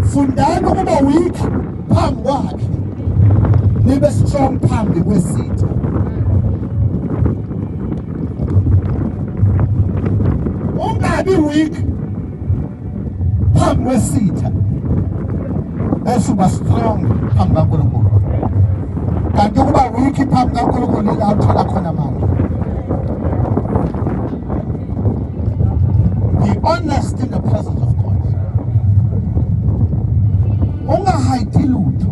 Fundani ukuba weak phambi kwakhe, nibe strong phambi kwesitha. Ungabi weak phambi kwesitha, bese uba strong phambi kaNkulunkulu. Kanti ukuba weak phambi kaNkulunkulu ila uthola khona amandla. Be honest in the presence of God. Ungahide lutho.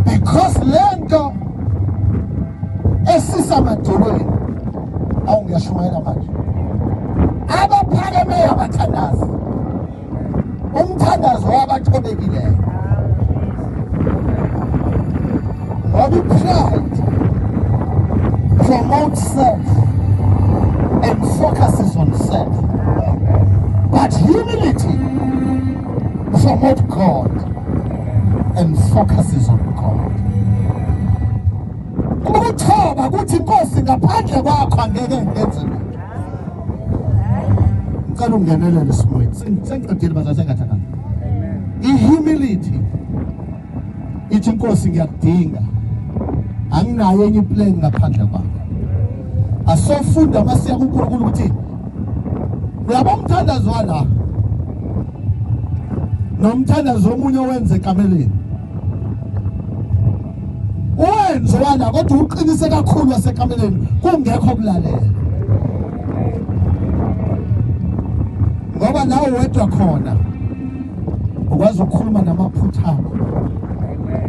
Because lento esisamadolweni awungiyashumayela manje. Abaphakemeyo abathandazi. Umthandazo wabathobekileyo. Ngoba pride promotes self and focuses on self. But humility promotes God and focuses on God. Ukuthoba kuthi inkosi ngaphandle kwakho angeke ngenze lutho. Ngicela ungenelele esimweni. Sengiqedile bazali sengathakala. I-humility ithi inkosi ngiyakudinga. Anginayo enye iplan ngaphandle kwakho. Asofunda masiya kuNkulunkulu ukuthi uyabo umthandazo wala nomthandazo omunye owenze ekameleni. Uwenze wala kodwa uqinise kakhulu wasekameleni kungekho kulalela. Ngoba nawe wedwa khona ukwazi ukukhuluma namaphutha akho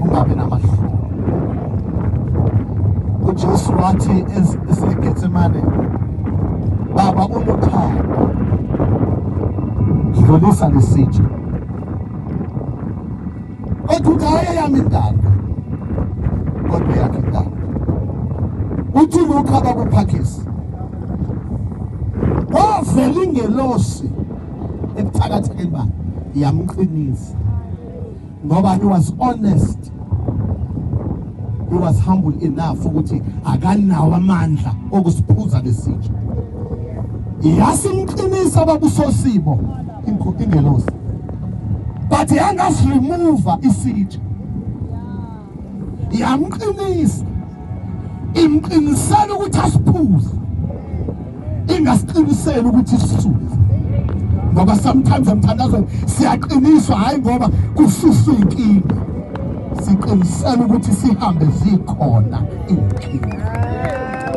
ungabi namahloni. uJesu wathi eseGetsemane, Baba unothando, dlulisa lesitsha. Kodwa uthi hayi eyami intando, kodwa eyakhe intando. Uthi Luka bakuphakisi wavela ingelosi ebuthakathakeni bakhe yamqinisa, ngoba he was honest. He was humble enough ukuthi akanawo amandla okusiphuza lesitsha. Yasimqinisa babusosibo ingelosi, but yangasiremove isitsha, yamqinisa, imqinisela ukuthi asiphuze, ingasiqiniseli ukuthi sisuse. Ngoba sometimes emthandazweni siyaqiniswa hayi ngoba kususwa inkinga, siqinisela ukuthi sihambe zikhona inkinga.